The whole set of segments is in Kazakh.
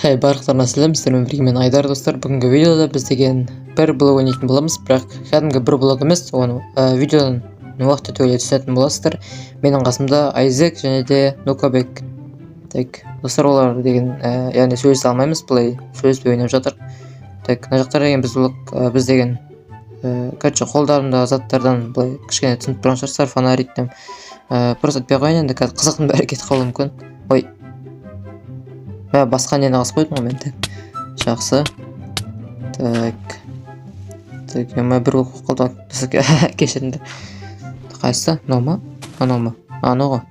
Хей, барлықтарына сәлем, сіздермен бірге мен, Айдар. Достар, бүгінгі видеода біз деген бір блок ойнайтын боламыз, бірақ кәдімгі бір блок емес, оны видеодан уақыт өте келе түсінетін боласыздар. Менің қасымда Айзек және де Нукабек. Так, достар, олар деген яғни сөйлесе алмаймыз, былай сөйлеспей ойнап жатыр. Так, мына жақта деген біз блок, біз деген короче, қолдарымдағы заттардан былай кішкене түсініп тұрған шығарсыздар, фонарик просто айтпай ақ қояйын, енді қазір қызықтың бәрі кетіп қалуы мүмкін. Ой, мә, басқа нені қосып қойдым ғой мен. Так, жақсы. Так, так, мә, бір болып қалды ғой, кешіріңдер. Қайсысы, мынау ма, анау ма? Анау ғой.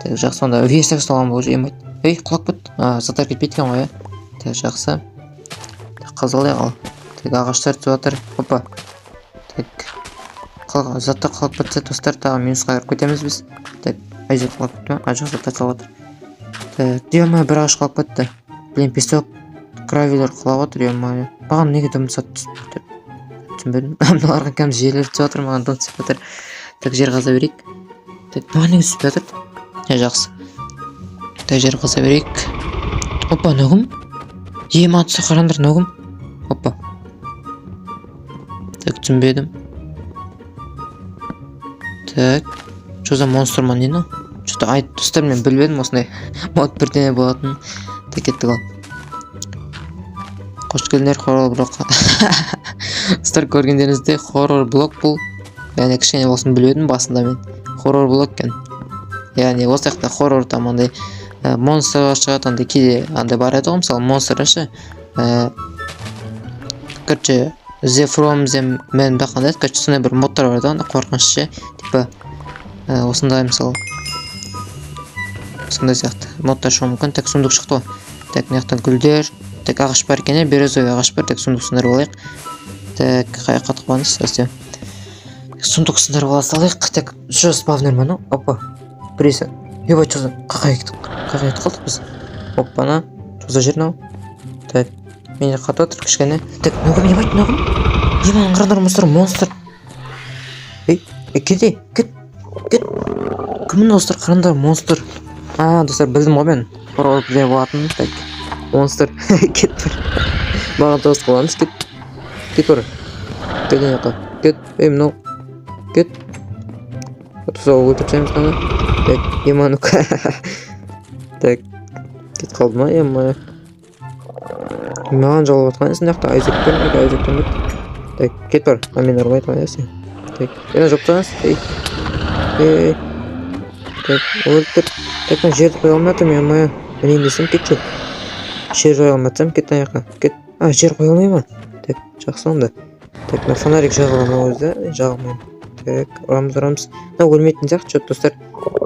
Так, жақсы, онда верстак салған уже емайт. Ей, құлап кетті. А, заттар кетпейді екен ғой, иә. Так, жақсы. Так, қазалайық. Ал, так, ағаштар түсіп жатыр. Опа, так, қалған заттар қалып кетсе, достар, тағы минусқа кіріп кетеміз біз. Так, Айзек құлап кетті ма? А, жоқ, заттар салып жатыр. Так, ё, бір ағаш қалып кетті. Блин, песок, гравийлер құлап жатыр. Ё-моё, маған неге дым зат түсіп тұр, түсінбедім. Мыналарға кәдімгі жерлер түсіп жатыр, маған дым түсіп жатыр. Так, жер қаза берейік. Так, маған неге түспей жатыр? Е, жақсы. Так, жер қаза берейік. Опа, мынау кім? Е, маған түсті, қараңдар, мынау кім? Опа, так, түсінбедім. Так, что за монстр ма, не мынау? Что то айт, достар, мен білмедім осындай мод бірдеңе болатынын. Так, кеттік. Ал, қош келдіңдер хоррор блокқа. Достар, көргендеріңіздей, хоррор блок бұл. Яғни кішкене болсын біліп едім басында мен, хоррор блок екен. Яғни осы жақта хоррор, там андай монстрлар шығады, андай кейде андай бар еді ғой, мысалы, монстр ше, короче, the from the man ба, қандай еді, короче, сондай бір модтар бар еді ғой, андай қорқыныш ше, типа осындай, мысалы, сондай сияқты модтар шығуы мүмкін. Так, сундук шықты ғой. Так, мына жақта гүлдер. Так, ағаш бар екен, иә, березовый ағаш бар. Так, сундук сындырып алайық. Так, қай жаққа қоямыз? Әсте сундук сындырып ала салайық. Так, что, спавнер ма анау? Опа, біресі. Ебать, что за, қай жаққа кеттік, қай жаққа кетіп қалдық біз? Оппана, что за жер мынау? Так, менде қатып жатыр кішкене. Так, мынау кім? Ебать, мынау кім? Ебать, қараңдар, монстр, монстр! Ей, ей, кет, ей, кет, кет! Кім мынау, достар? Қараңдар, монстр. А, достар, білдім ғой мен хоррор бірдеңе болатынын. Так, монстр, кет бір, маған тост қыламыз. Кет, кет, бар, кет ана жаққа, кет. Ей, мынау, кет. Тұзау, өлтіріп тастаймыз мынаны. Так, ема, ну-ка. Так, кетіп қалды ма? Ема, маған жаулап жатқан мына жақта Айзек бар. Неге Айзектен кет? Так, кет, бар, а мені ұрмайды ғой, иә, сен? Так, ена, жауып тастаңыз. Ей, ей, так, өлтір. Так, мен жерді қоя алмай жатырмын. Ё-моё, мінейін десем, кетші, жер қоя алмай жатсам. Кет ана жаққа, кет. А, жер қоя алмай ма? Так, жақсы онда. Так, мына фонарик жаға ма өзі? Жаға алмаймын. Так, ұрамыз, ұрамыз. Мынау өлмейтін сияқты че, достар.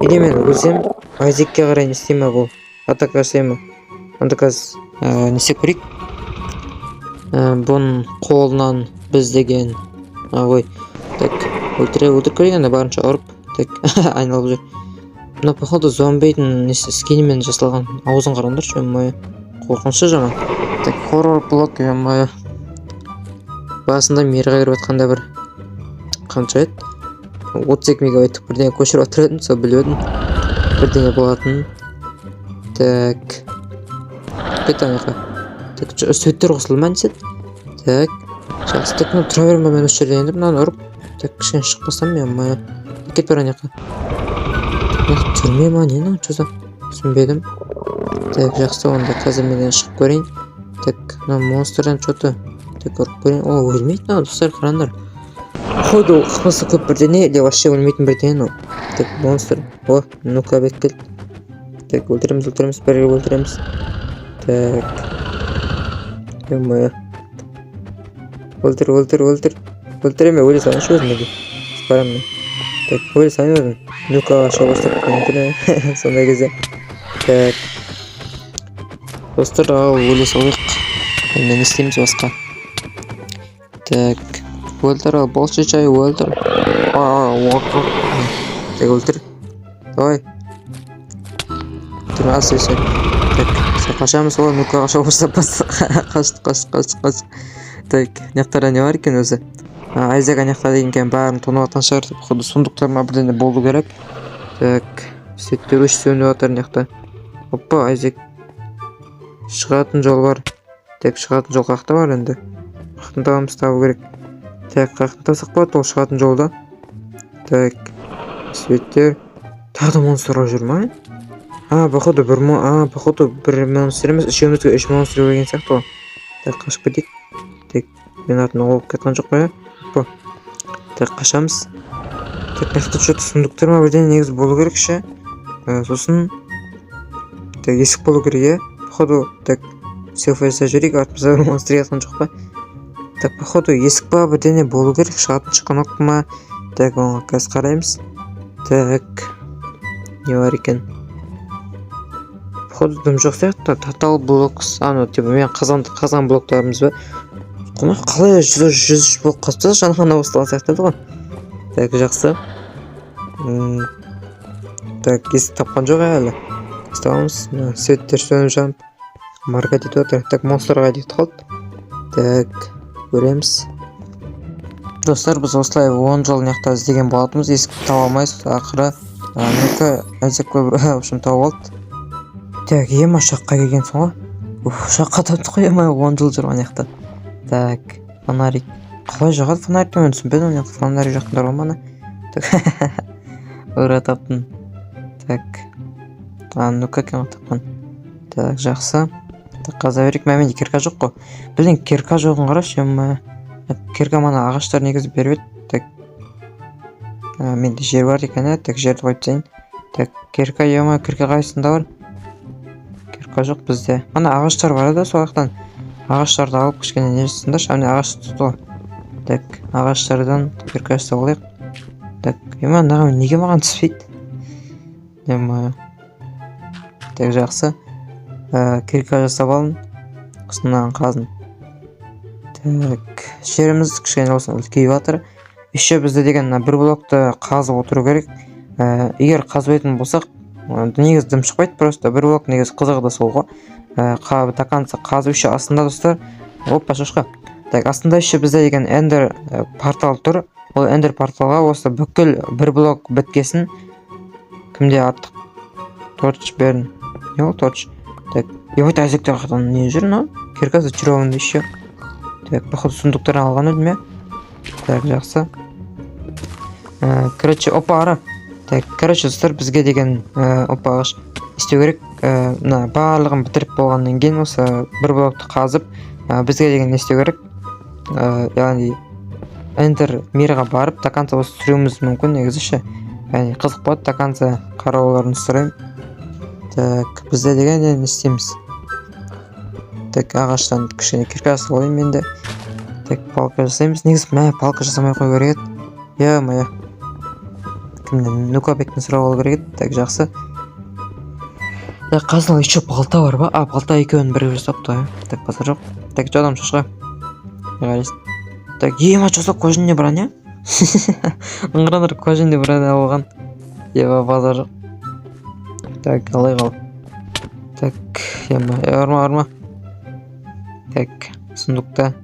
Или мен өлсем, Айзекке қарай не істей ма бұл, атака жасай ма? Онда қазір не істеп көрейік. Бұның қолынан біз деген ой, так, өлтіріп көрейік енді барынша ұрып. Так, айналып жүр мына. Походу, зомбидің несі, скинімен жасалған. Аузын қараңдаршы, ё-моё, қорқынышты жаман. Так, хоррор блок, ё-моё. Басында мирға кіріп жатқанда бір қанша еді, 32 мегабайттық бірдеңе көшіріп жатыр едім, сол біліп едім бірдеңе болатынын. Так, кет ана жаққа. Так, светтер қосылды ма, не істеді? Так, жақсы. Так, мына тұра беремін ба мен осы жерде енді мынаны ұрып? Так, кішкене шықпасам, ё-моё. Кет, бар ана жаққа. Мына түрме ма, не мынау? Че за, түсінбедім. Так, жақсы, онда қазір мен шығып көрейін. Так, мына монстрдан че то, так, ұрып көрейін. О, өлмейді мынау, достар, қараңдар. Походу, қысы көп бірдеңе или вообще өлмейтін бірдеңе мынау. Так, монстр. О, ну-ка, бек келді. Так, өлтіреміз, өлтіреміз, бірге өлтіреміз. Так, ё-моё, өлтір, өлтір, өлтір, өлтіре ме? Өле салайыншы өзім неге барамын мен? Так, өле салайын өзім. Ну-ка, шыға бастап мүмкін сондай кезде. Так, достар, ал, өле салайық енді, не істейміз басқа? Так, өлтір, ал, болшы, чай, өлтір. Так, өлтір, давай, өлтір, ал, все. Так, все, қашамыз. О, ну-ка, қаша бастап, қаштық, қаштық, қаштық, қаштық. Так, мына жақтарда не бар екен өзі? Айзек ана жақта деген екен, бәрін тонап жатқан шығар. Походу, сундуктар ма, бірдеңе болу керек. Так, светтер өшіп, сөніп жатыр мына жақта. Опа, Айзек. Шығатын жол бар. Так, шығатын жол қаяқта бар енді? Қаяқтан табамыз, табу керек. Так, қаяқтан тапсақ болады ол шығатын жолды? Так, светтер. Тағы да монстрлар жүр ма? А, походу бір а, походу бір монстр емес, үшеумізге үш монстр келген сияқты ғой. Так, қашып кетейік. Так, мен артымнан қуып кеткен жоқ қой, иә? Опа. Так, қашамыз. Так, мына жақта что-то сундуктар ма, бірдеңе негізі болу керек ше. Сосын так, есік болу керек, иә, походу. Так, селфи жасап жіберейік, артымызда бір монстр келе жоқ па? Так, походу есік па, бірдеңе болу керек, шығатын кнопка ма. Так, оған қазір қараймыз. Так, не бар екен? Походу дым жоқ сияқты. Тотал блокс, анау типа мен қазған блоктарымыз ба? Қонақ қалай 103 блок қазып тастады, жаңа ғана басталған сияқты еді ғой. Так, жақсы. Так, есік тапқан жоқ әлі. Табамыз. Мына светтер сөніп жанып, моргать етіп жатыр. Так, монстр қайда кетіп қалды? Так, көреміз. Достар, біз осылай 10 жыл мына жақта іздеген болатынбыз, есікті таба алмай. Ақыры ну-ка, Айзек, в общем, тауып алды. Так, ема, шаққа келгенсің ғой. Уф, шаққа таптық қой, ема, 10 жыл жүр ана жақта. Так, фонарик қалай жағады? Фонарикті мен түсінбедім. Ана жақта фонарик жақтыңдар ғой мана. Так, ура, таптым. Так, а ну-ка, екен ғой тапқан. Так, жақсы. Так, қаза берейік. Мә, менде кирка жоқ қой. Блин, кирка жоғын қарашы, ема. Кирка мана ағаштар негізі беріп еді. Так, а, менде жер бар екен, иә. Так, жерді қойып тастайын. Так, кирка, ема, кирка қайсысында бар? Кирка жоқ бізде. Ана ағаштар бар еді, сол жақтан ағаштарды алып, кішкене не жасасыңдаршы. Міне, ағаш түсті ғой. Так, ағаштардан кирка жасап алайық. Так, ема, мынаған неге маған түспейді, ема? Так, жақсы. Кирка жасап алдым, сосын мынаған қаздым. Так, жеріміз кішкене болсын үлкейіп жатыр. Еще бізде деген мына бір блокты қазып отыру керек. Егер қазбайтын болсақ, негізі дым шықпайды. Просто бір блок негізі қызығы да сол ғой. До конца қазып, еще астында, достар, опа, шошқа. Так, астында еще бізде деген эндер портал тұр. Ол эндер порталға осы бүкіл бір блок біткесін. Кімде артық торч берін? Не ол торч? Так, ебать, Айзекте не жүр мынау? Кирка зачарованный еще. Так, походу сундуктардан алған едім, иә. Так, жақсы. Короче, опа, ара. Так, короче, достар, бізге деген опа, ағаш істеу керек. Мына барлығын бітіріп болғаннан кейін, осы бір блокты қазып, бізге деген не істеу керек? Яғни эндер мирға барып, до конца осы түсіруіміз мүмкін негізі ше. Яғни қызық болады, до конца қарауларыңызды сұраймын. Так, бізде деген енді не істейміз? Так, ағаштан кішкене кирка жасап алайын мен де. Так, палка жасаймыз негізі. Мә, палка жасамай қою керек еді, е мое. Кімнен, Нукабектен сұрап алу керек еді. Так, жақсы. Так, қазір еще балта бар ба? А, балта екеуін бірге жасапты ғой. Так, базар жоқ. Так, че там, шошқа? Не қарайсың? Так, ема, что за кожаный броня? Ыңғырандар, кожаный броня алған. Еба, базар жоқ. Так, алайық ал. Так, ема, ұрма, ұрма. Так, сундукта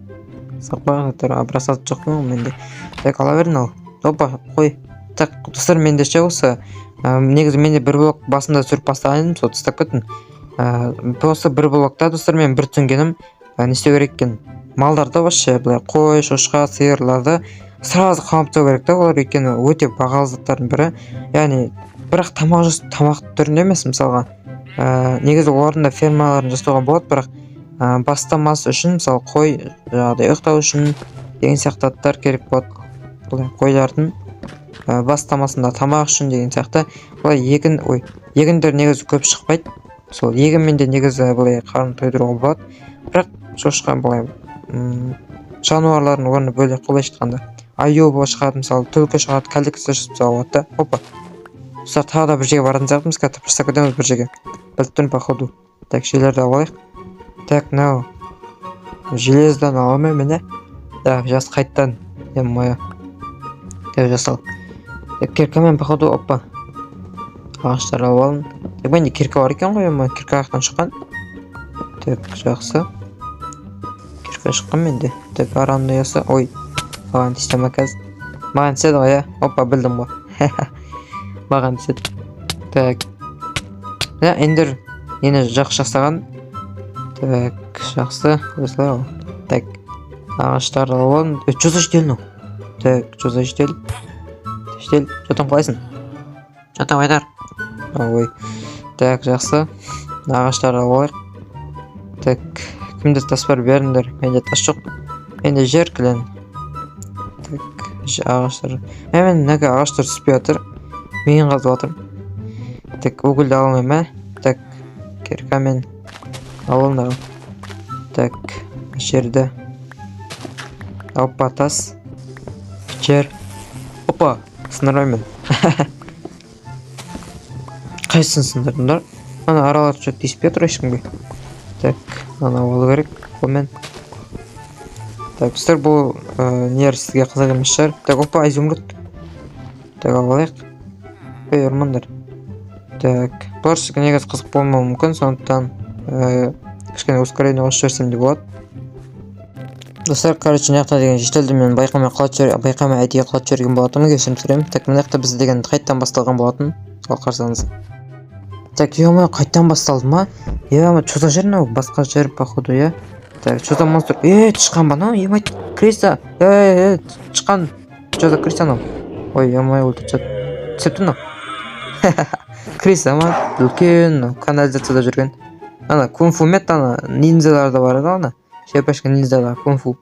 сақпа тұр, бросать жоқ қой менде. Так, ала берін ал. Опа, қой. Так, достар, менде ше осы негізі менде бір блок басында түсіріп бастаған едім, сол тастап кеттім. Осы бір блокта, достар, мен бір түсінгенім, не істеу керек екен? Малдарды вообще былай, қой, шошқа, сиырларды сразу қамап тастау керек та. Олар өйткені өте бағалы заттардың бірі. Яғни бірақ тамақ түрінде емес, мысалға, негізі олардың да фермаларын жасауға болады, бірақ бастамасы үшін, мысалы, қой жаңағыдай ұйықтау үшін деген сияқты заттар керек болады. Былай қойлардың бастамасында тамақ үшін деген сияқты. Былай егін, ой, егіндер негізі көп шықпайды, сол егінмен де негізі былай қарын тойдыруға болады. Бірақ шошқа, былай жануарлардың орны бөлек қой, былайша айтқанда. Аю шығады, мысалы, түлкі шығады, коллекция жасап тастауға болады да. Опа, достар, тағы да бір жерге баратын сияқтымыз. Қазір тастап кетеміз бір жерге, біліп тұрмын, походу. Так, жерлерді алып алайық. Так, мынау железодан ала алмаймын, міне. Так, жас қайттан, е мое. Так, жасал. Так, киркамен, походу. Опа, ағаштар алып алдым. Так, менде кирка бар екен ғой, ема. Кирка жақтан шыққан. Так, жақсы, кирка шыққан менде. Так, араның ұясы. Ой, маған тиісе ма қазір? Маған тиіседі ғой, иә? Опа, білдім ғой, маған тиіседі. Так, мына эндер нені жақсы жасаған. Так, жақсы, осылай ғой. Так, ағаштарды алып алдым. Что за житель мынау? Так, что за житель? Житель, что там, қалайсың? Что там, Айдар? Ой. Так, жақсы. Ағаштарды алып алайық. Так, кімде тас бар, беріңдер. Менде тас жоқ. Менде жер кілең. Так, ағаштар. Мен неге ағаштар түспей жатыр? Мен қазып жатырмын. Так, угольді ала алмаймын, ә? Так, киркамен аламын да. Так, жерді. Опа, тас. Жер. Опа, сындырмаймын. Қайсысын сындырдыңдар? Ана аралар что тиіспей тұр ешкімге. Так, ана алу керек қолмен. Так, достар, бұл нелер сізге қызық емес шығар. Так, опа, изумруд. Так, алып алайық. Ей, ұрмаңдар. Так, бұлар сізге негізі қызық болмауы мүмкін, сондықтан кішкене ускорение қосып жіберсем де болады. Достар, короче, мына жақта деген жительді мен байқамай құлатып жібер, байқамай әдейі құлатып жіберген болатынмын, кешірім сұраймын. Так, мына жақта бізде деген қайтадан басталған болатын. Сол қарасаңыз. Так, ё-моё, қайтадан басталды ма? Ё-моё, что за жер мынау? Басқа жер, походу, иә? Так, что за монстр? Е, тышқан ба анау? Ё-моё, крыса! Е, е, тышқан! Что за крыса анау? Ой, ё-моё, өлтіріп тастады. Түсіп мынау. Крыса ма? Үлкен, мынау канализацияда жүрген. Ана кунг-фу мет, ана ниндзяларда бар еді ана. Черепашка ниндзяда кунг-фу.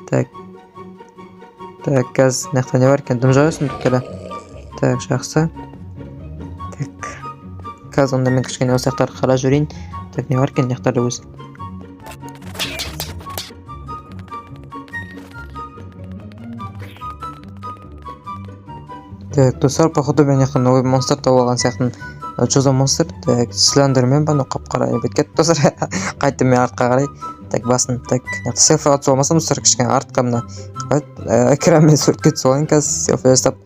Так. Так, қазір мына жақта не бар екен? Дым жоқ сундукта. Так, жақсы. Так. Қазір онда мен кішкене осы жақтарды қарап жіберейін. Так, не бар екен мына жақтарда өзі? Так, достар, походу мен мына жақтан новый монстр тауып алған сияқтымын. Что за монстр? Так, слендермен ба, анау қап-қара не кетті, достар. Қайтып мен артқа қарай. Так, басын. Так, мына жақта селфиға түсіп алмасам, достар, кішкене артқа мына қалай экранмен суретке түсіп алайын қазір селфи жасап.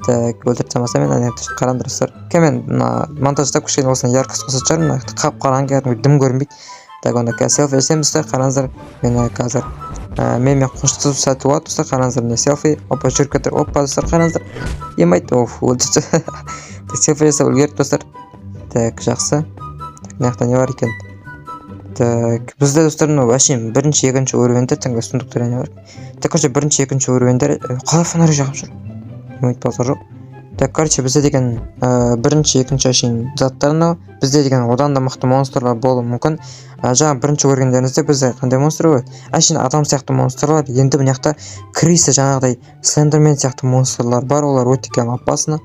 Так, өлтіріп тастамаса мен ана жақта қараңдар, достар. Мен мына монтаждап кішкене осыны яркость қосатын шығармын. Мына жақта қап-қараңғы, кәдімгі дым көрінбейді. Так, онда қазір селфи жасаймыз, достар, қараңыздар. Мен қазір менімен қоштасу сәті болады, достар, қараңыздар, міне селфи. Опа, жүріп кетір. Опа, достар, қараңыздар. Емайт, оф, өлтірді. Так, селфи жасап үлгерді, достар. Так, жақсы. Так, мына жақта не бар екен? Так, бізде, достар, мынау әшейін бірінші, екінші уровеньдер, таңғы сундуктар не бар? Так, короче, бірінші, екінші уровеньдер. Қалай фонарь жағып жүр? Емайт, базар жоқ. Так, короче, бізде деген бірінші, екінші әшейін заттар мынау. Бізде деген одан да мықты монстрлар болуы мүмкін. Жаңа бірінші көргендеріңізде бізде қандай монстр ғой? Әшейін адам сияқты монстрлар. Енді мына жақта крыса, жаңағыдай слендермен сияқты монстрлар бар, олар өте кәдімгі опасно.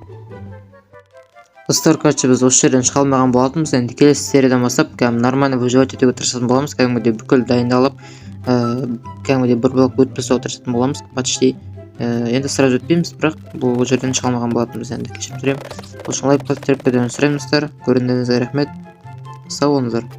Достар, короче, біз осы жерден шыға алмаған болатынбыз. Енді келесі сериядан бастап кәдімгі нормально выживать етуге тырысатын боламыз. Кәдімгідей бүкіл дайындалып, кәдімгідей бір блок өтіп тастауға тырысатын боламыз почти. Енді сразу өтпейміз, бірақ бұл жерден шыға алмаған болатынбыз, енді кешірім сұраймын. Ол үшін лайк басып, теріп кетуін сұраймын, достар. Көргендеріңізге рахмет. Сау болыңыздар.